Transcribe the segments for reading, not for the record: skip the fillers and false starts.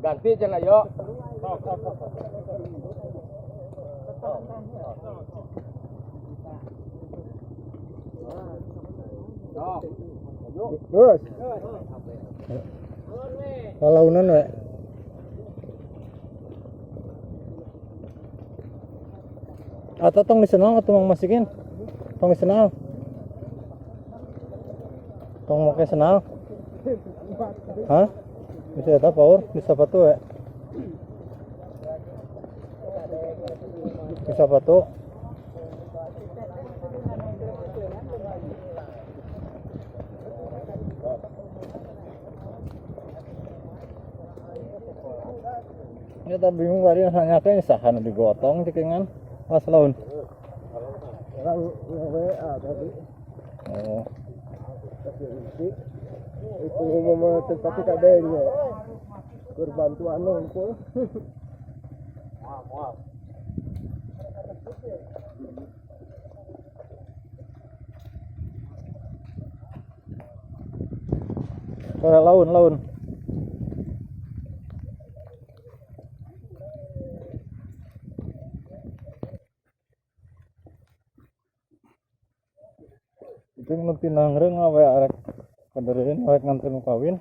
Ganti cenah yo. Terus. Lalaunan we. Atau tong disenal atau mang masikin? Tong disenal. Tong make senal. Hah? Bisa eta power di sepatu we. Di sepatu. Ya tak bingung tadi nanya ke saha nu digotong cekingan pas laun. Orang WA tadi. Oh. Itu ngomong tempat kadenya. Kur bantuan nungku. Sore laun laun. Itu nu tinangreung we arek kadereun arek nganter nu kawin.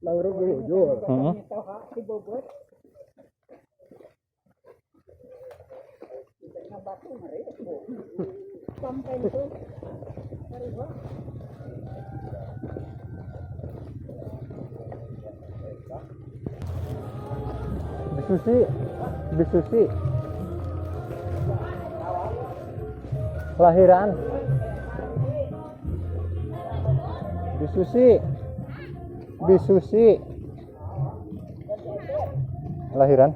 Nangreung ujung. Heeh. Bisusi, bisusi. Lahiran. Bisusi. Bisusi. Lahiran.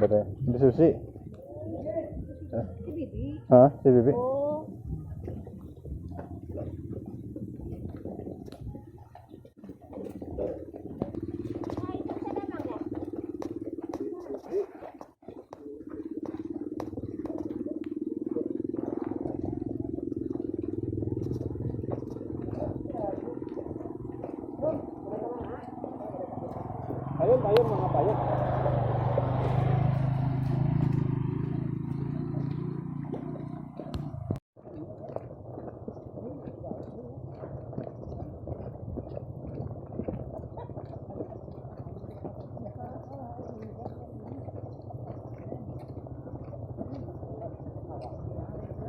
Betul. Bisusi. Si Bibi. Hah, si Bibi. Oh. Payun, payun mga payun.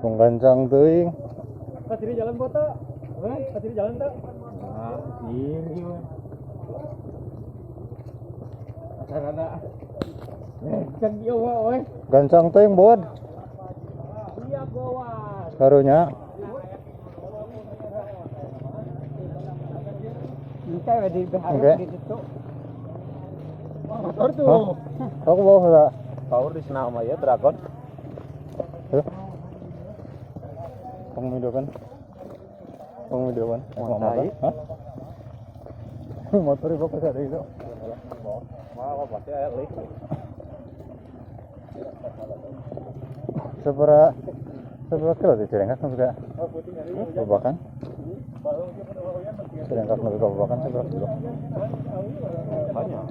Tong gancang teuing. Pasiri jalan foto. Pasiri jalan tuh. Ah, sini. Acarana. Gancang ieu mah we. Gancang teuing bod. Siap gowan. Karunya. Engke we di Oke. di situ. Motor tuh. Hah? Aku bawa heula. Power di sana mah ya Dragon. Heuh. Tong video kan. Tong video kan. Motor. Hah? Motor ibu ada itu. Mah pasti aya leutik. Seberapa seberapa kilo di Cirengkak nepi ka Babakan? Cirengkak nepi ka Babakan seberapa kilo? Banyak.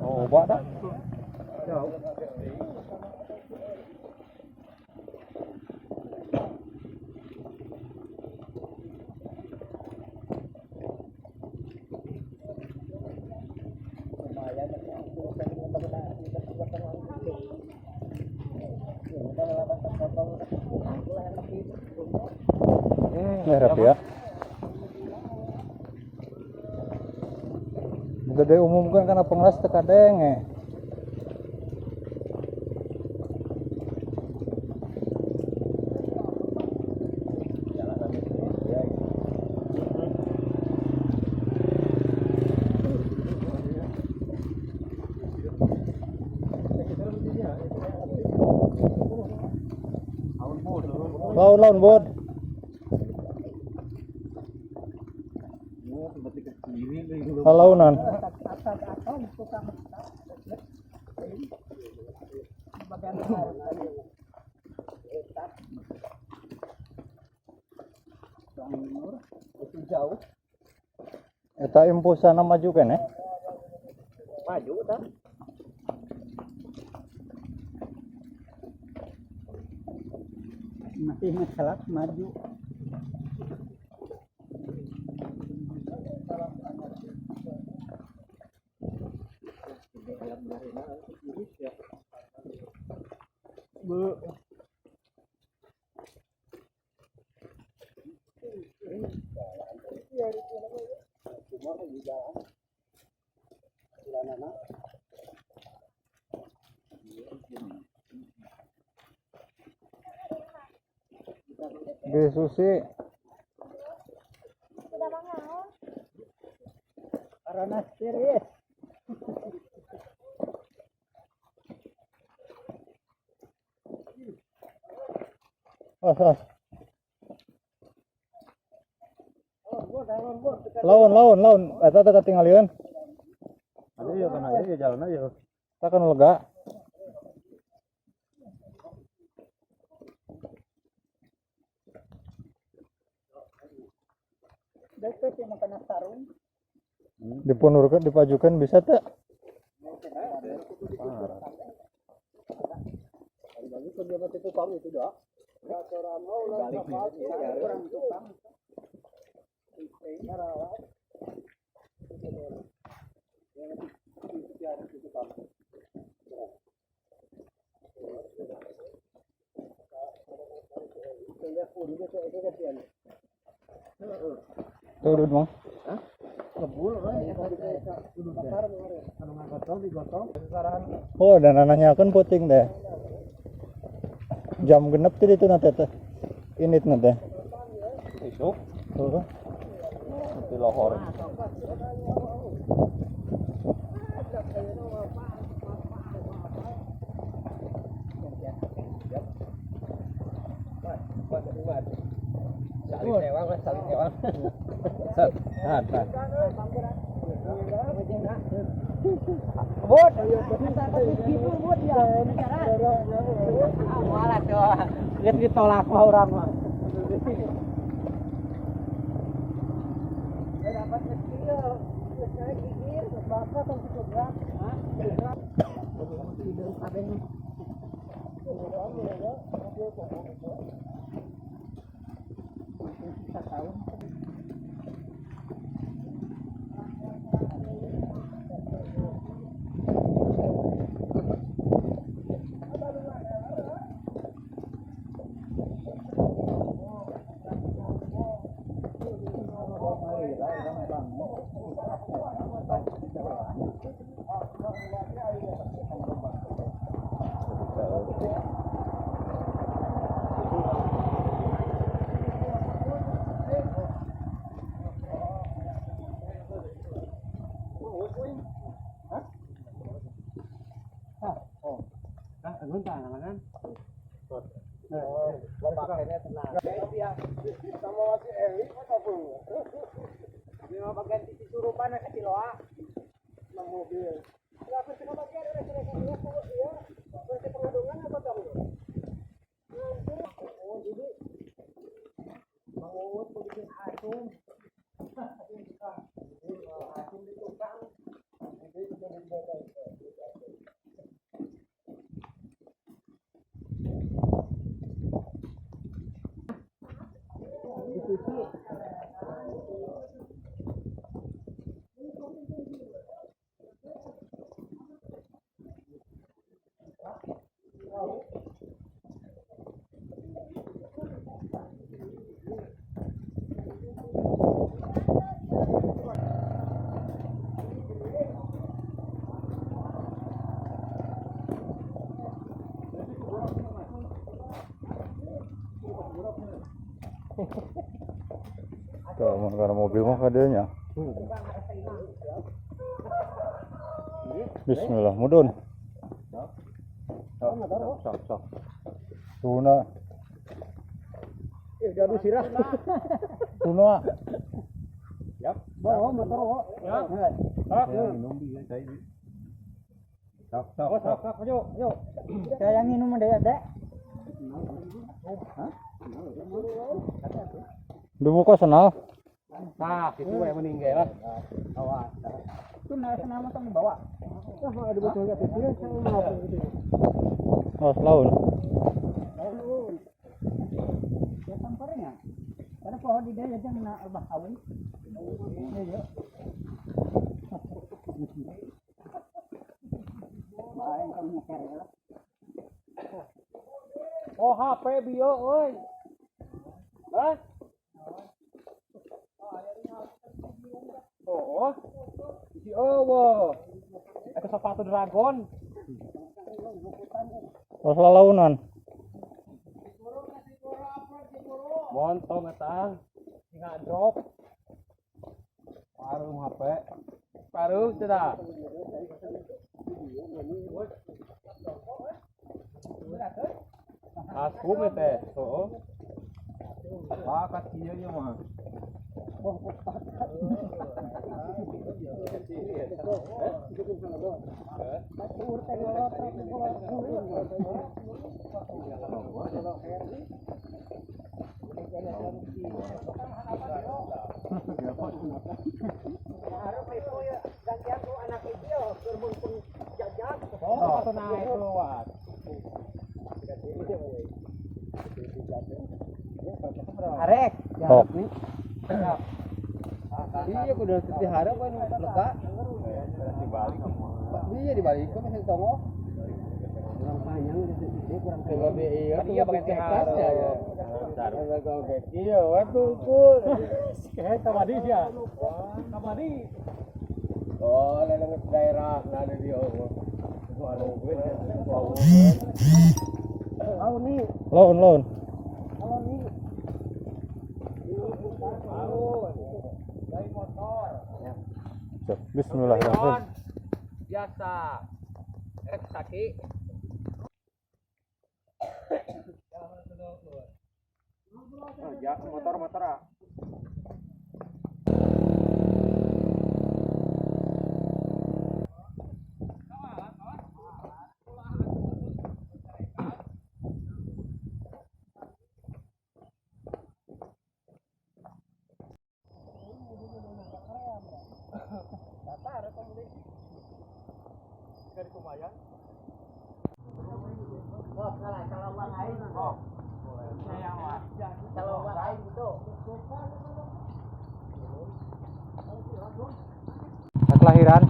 Oh, obat dah. Jauh. Merah ya. Gede umumkan karena pengelas teu kadenge. Laun laun bod. Launan. Itu jauh. Eta impulsana maju kan ya? Maju tah. Masih ngeselak maju. Bu. Bi Susi. Sudah bangun. Karena serius. As, as. Lawan, lawan, lawan. Eta teh katingalieun. Ada ya kana ya jalan aja. Eta kan lega. Dek sih makan sarung. Dipunurkeun dipajukeun bisa teu? Kurang tukang. Turun, Mang. Oh, dan nanyakeun puting teh. Jam genep teh itu nanti teh. Init nanti. Isuk Tuh. di lohor. Saling ewang lah, saling ewang. Set, tahan, tahan. Bot. Gitu bot ya. Malah tuh. Geus ditolak mah urang mah. Dapat kecil, gigir, bapak tong gerak. Tuh, mun kana mobil mah kadeunya. Bismillah, mudun. Sok, sok. Tuna. Gaduh sirah. Tuna. Bawa motor kok. Ya, minum dia cai. Sok, sok, sok. Sok, ayo, ayo. Saya yang minum deh, Dek. Dibuka senal. Nah, gitu we mending ge lah. Awas. Itu senang mah bawa. Ah, ada betul ya, dia saya mau gitu. Oh, laun. Lalu ya samparnya. Karena pohon di dia aja na abah awi. Iya. Bae kang nyeker ya. Oh, HP bio euy. Hah? Oh, si eueuh. Eta sepatu dragon. Tos lalaunan. Montong eta. Tinggal drop. Parung HP. Parung teu dah. Asum teh. Heeh. Bakat kieu nya mah. Oh, naik keluar. Arek. Oh. Iya, kudu diharap kan leka. Iya dibalik ke mesin tongo. Kurang panjang itu kurang Lebih iya, Iya, pakai kelas ya. Iya, waktu itu. Kayak tabadi sih ya. Tabadi. Oh, leleng daerah nah ada di oh. Kau nih, Laun, laun. kalau nih Sok, bismillahirrahmanirrahim. Biasa. Rek kaki. Ya, motor-motor ah. Kelahiran.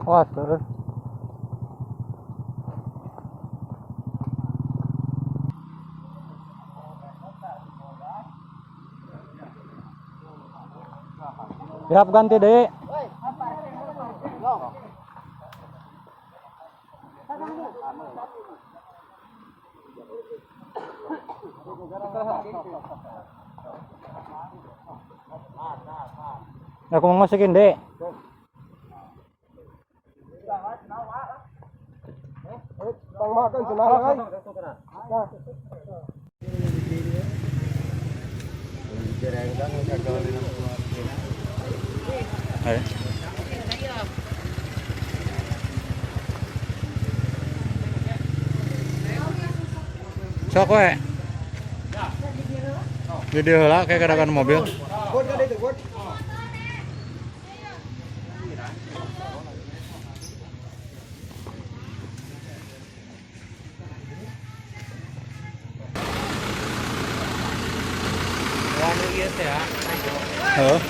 Wah, terus. Siap ganti deh. Aku mau masukin deh. Pang makan senang kan. Ayo. Sok we. Jadi heula kayak kadakan mobil. Heeh.